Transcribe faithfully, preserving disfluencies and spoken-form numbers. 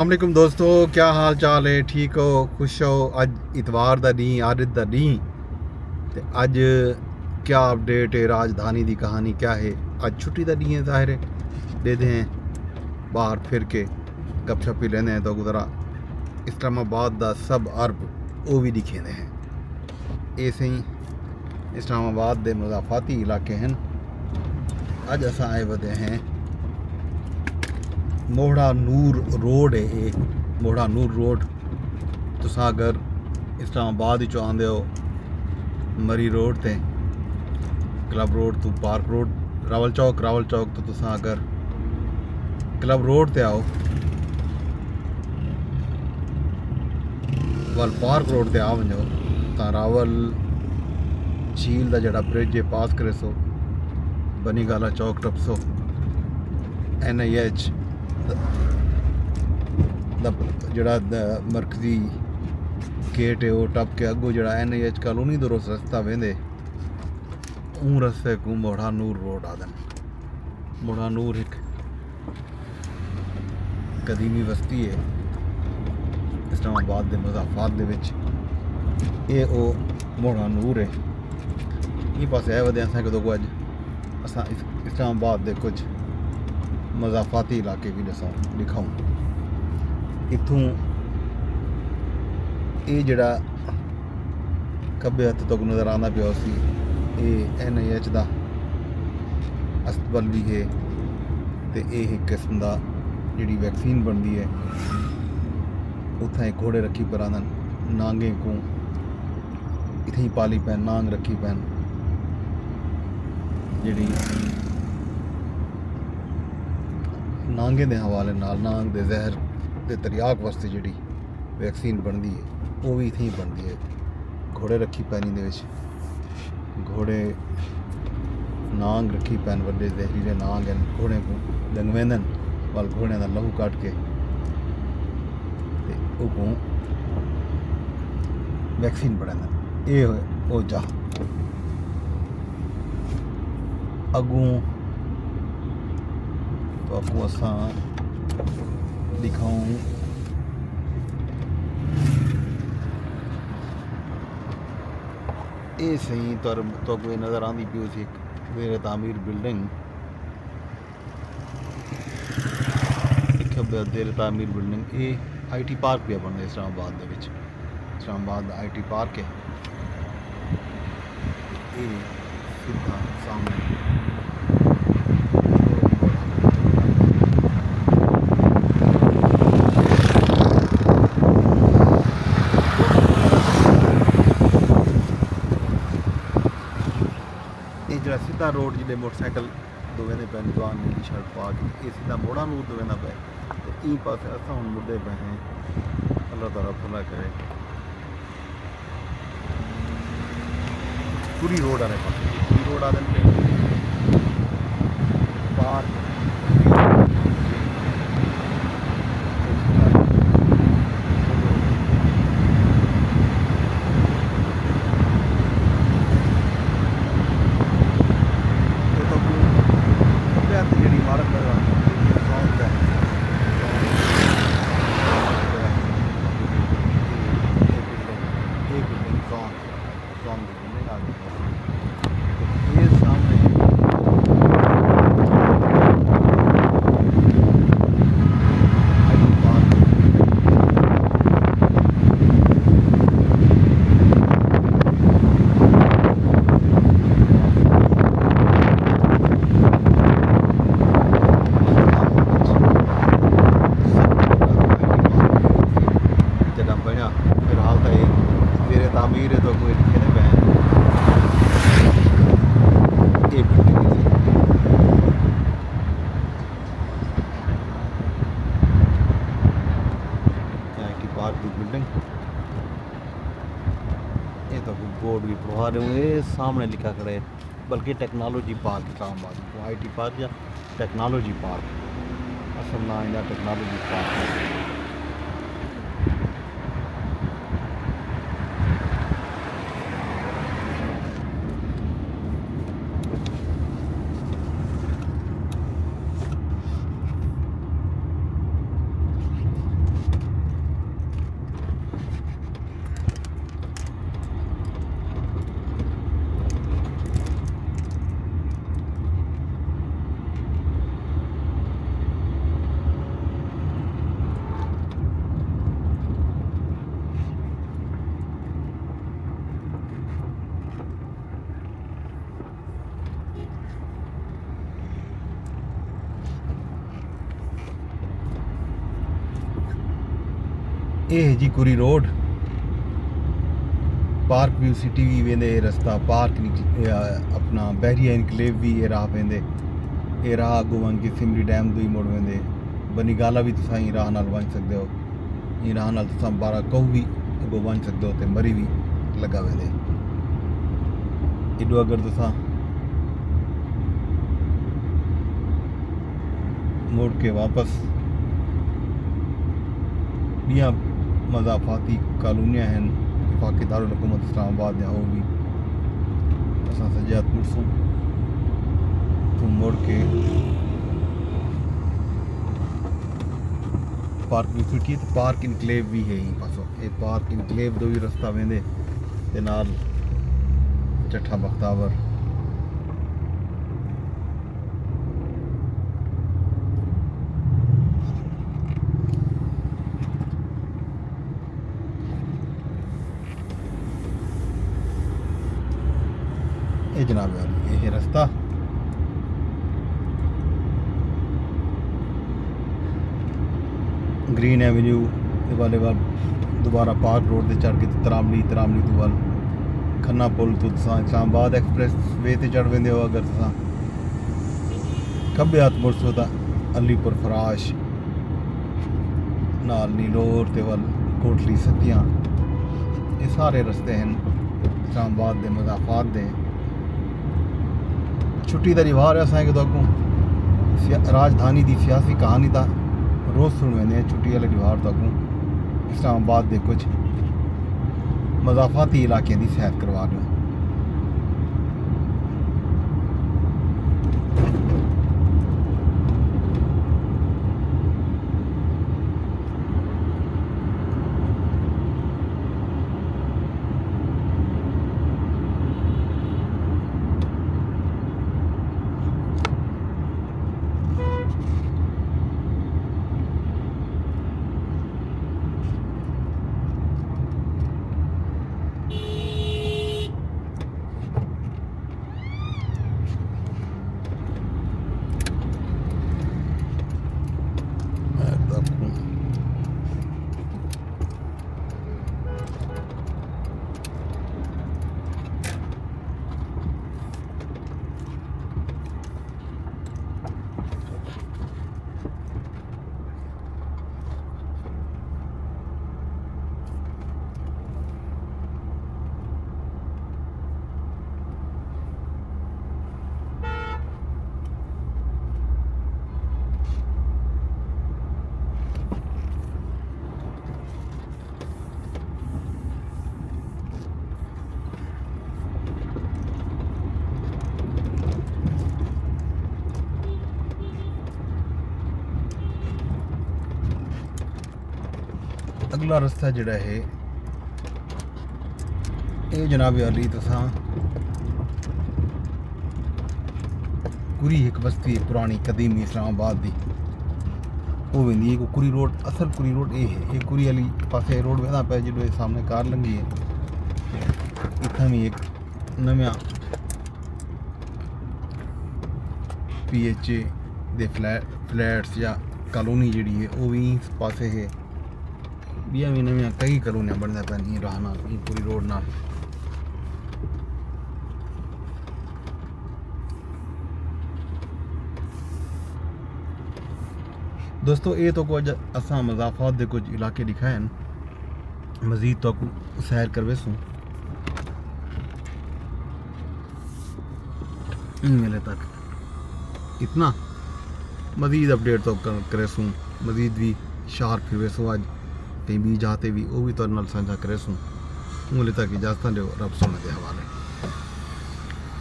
السلام علیکم دوستو، کیا حال چال ہے؟ ٹھیک ہو؟ خوش ہو؟ اڄ اتوار دا ݙینہہ، عادت دا ݙینہہ۔ تے اڄ کیا اپڈیٹ ہے؟ راجدھانی دی کہانی کیا ہے؟ اڄ چھٹی دا ݙینہہ ہے، ظاہر ہے، ݙیدھے ہیں ٻاہر پھر کے گپ شپ وی لیندے ہیں، تو ذرا اسلام آباد دا سب عرب او وی ݙکھیندے ہیں۔ اے سئیں اسلام آباد دے مضافاتی علاقے ہن۔ اڄ اساں آئے ودے ہیں موہڑا نور روڈ ہے، اے موہڑا نور روڈ۔ تساں اگر اسلام آباد وچوں آندے ہو مری روڈ تے، کلب روڈ تو پارک روڈ، راول چوک، راول چوک تو تساں اگر کلب روڈ تے آؤ، ول پارک روڈ تے آ ونڄو تاں راول جھیل دا جیڑھا برج ہے پاس کریسو، بنی گالا چوک ٹپسو، این آئی ایچ دا جیڑھا مرکزی گیٹ ہے، او ٹپ کے اڳوں جیڑھا این آئی ایچ کالونی دو رستہ ویندے، اوں رستے کوں موہڑا نور روڈ آہدن۔ موہڑا نور ہک قدیمی وستی ہے اسلام آباد دے مضافات دے وچ۔ اے او موہڑا نور ہے۔ ایں پاسے آئے ودے اساں کدو کو اڄ اساں اس-، اسلام آباد دے کچھ مضافاتی علاقے وی ݙساؤں، ݙکھاؤں۔ اتھوں اے جیڑھا کھٻے ہتھ تک نظر آندا پیا ہوسی، اے این آئی ایچ دا اسپتال وی ہے تے اے ہک قسم دا جیڑھی ویکسین بݨدی ہے۔ اتھاں اے گھوڑے رکھی پراندن، نانگیں کوں اتھیں پالی پین، نانگ رکھی پین، جیڑھی نانگیں دے حوالے نال نانگ دے زہر دے تریاک واسطے جیڑھی ویکسین بݨدی ہے، او وی اتھیں بݨدی ہے۔ گھوڑے رکھی پین ایندے وچ، گھوڑے نانگ رکھی پین، وݙے زہریلے نانگ ہن، گھوڑے کوں ݙنگویندن، ول گھوڑے دا لہو کٹ کے تے اوکوں ویکسین بݨیندن۔ اے ہوئے او جا اڳوں تو اڳوں اساں ݙکھاؤں۔ اے سئیں تر تو کوئی نظر آندی پیو سی ہک زیر تعمیر بلڈنگ، لکھیا پیا زیر تعمیر بلڈنگ۔ اے آئی ٹی پارک پیا بݨدا اسلام آباد دے وچ۔ اسلام آباد دا آئی ٹی پارک ہے۔ اے سدھا سامݨے اے جیڑھا سدھا روڈ جݙے موٹر سائیکل دو ویندے پئے ہن، جوان نیلی شرٹ پا کے، اے سدھا موہڑا نور دو ویندا پئے۔ تے ایں پاسے اساں ہݨ مڑدے پئے ہیں۔ اللہ تعالیٰ بھلا کرے۔ پوری روڈ آلے پاسے، پوری روڈ آلے پاسے پارک۔ تے تہاکوں کھٻے ہتھ جیڑھی عمارت نظر آندی پئی ہے، ساؤتھ بینک۔ اے بلڈنگ، اے بلڈنگ ساؤتھ، ساؤتھ دی بلڈنگ آ ڳئی ہے۔ تے اے سامݨے جݙاں بݨیا، فی الحال تاں اے زیر تعمیر ہے، تو کوئی ݙکھیندے پئے ہیں۔ اے بلڈنگ ہے۔ آئی ٹی پارک دی بلڈنگ۔ اے تہاکوں بورڈ وی پڑھوا ݙیوں، اے سامݨے لکھا کھڑے، بلکہ ٹیکنالوجی پارک اسلام آباد، آئی ٹی پارک یا ٹیکنالوجی پارک، اصل ناں ایندا ٹیکنالوجی پارک۔ اے ہے جی کوری روڈ۔ پارک ویو سٹی وی ویندے اے رستہ، پارک نک-، اے اپنا بحریہ انکلیو وی اے راہ ویندے۔ اے راہ اڳوں ونڄ کے سمری ڈیم دو ہی مڑ ویندے۔ بنی گالا وی تساں ایں راہ نال ونڄ سڳدے ہو۔ ایں راہ نال تساں بارہ کہو وی اڳوں ونڄ سڳدے ہو تے مری وی لڳا ویندے۔ ایݙو اگر تساں مڑ کے واپس ٻیاں مضافاتی کالونیاں ہن، وفاقی دارالحکومت اسلام آباد دیاں، او وی اساں سڄے ہتھ مڑسوں۔ اتھوں مڑ کے پارک وی سٹی تے پارک انکلیو وی ہے ایں پاسوں۔ اے پارک انکلیو دو وی رستہ ویندے تے نال چٹھا بختاور۔ اے جناب عالی، اے ہے رستہ۔ گرین ایونیو دے والے ول دوبارہ پارک روڈ تے چڑھ کے تے تراملی، تراملی دے ول کھنہ پل توں تساں اسلام آباد ایکسپریس وے تے چڑھ ویندے ہو۔ اگر تساں کھٻے ہتھ مڑسو تاں علی پور فراش نال نیلور تے ول کوٹلی ستیاں، اے سارے رستے ہن اسلام آباد دے مضافات دے۔ چھٹی دا ݙیہاڑ ہے اساں کوں تہاکوں سیا-، راجدھانی دی سیاسی کہانی دا روز سݨ ویندے ہیں۔ چھٹی والے ݙیہاڑ تہاکوں اسلام آباد دے کجھ مضافاتی علاقیاں دی سیر کروا ݙیوں۔ اڳلا رستہ جیڑھا ہے، اے جناب عالی، تساں کوری ہک بستی ہے پراݨی قدیمی اسلام آباد دی، او ویندی ہے۔ کوری روڈ، اصل کوری روڈ اے ہے۔ اے کوری والی پاسے روڈ ویندا پیا، جیڑھے سامݨے کار لنگھی ہے۔ اتھاں وی ہک نویاں پی ایچ اے دے فلیٹ، فلیٹس یا کالونی جیڑھی ہے، او وی ایں پاسے ہے۔ ٻیاں وی نویاں کئی کالونیاں بݨدیاں پئن ایں راہ نال، ایں پوری روڈ نال۔ دوستو، اے تہاکوں اڄ اساں مضافات دے کجھ علاقے ݙکھائے ہن۔ مزید تہاکوں سیر کرویسوں۔ ایں ویلے تک اتنا۔ مزید اپڈیٹ تہاکوں کر-، کریسوں، مزید وی شہر پھرویسوں اڄ، کہیں ٻئی جاہ تے وی، او وی تہاݙے نال سانجھا کریسوں۔ اوں ویلے تک اجازتاں ݙیو، رب سوہݨے دے حوالے۔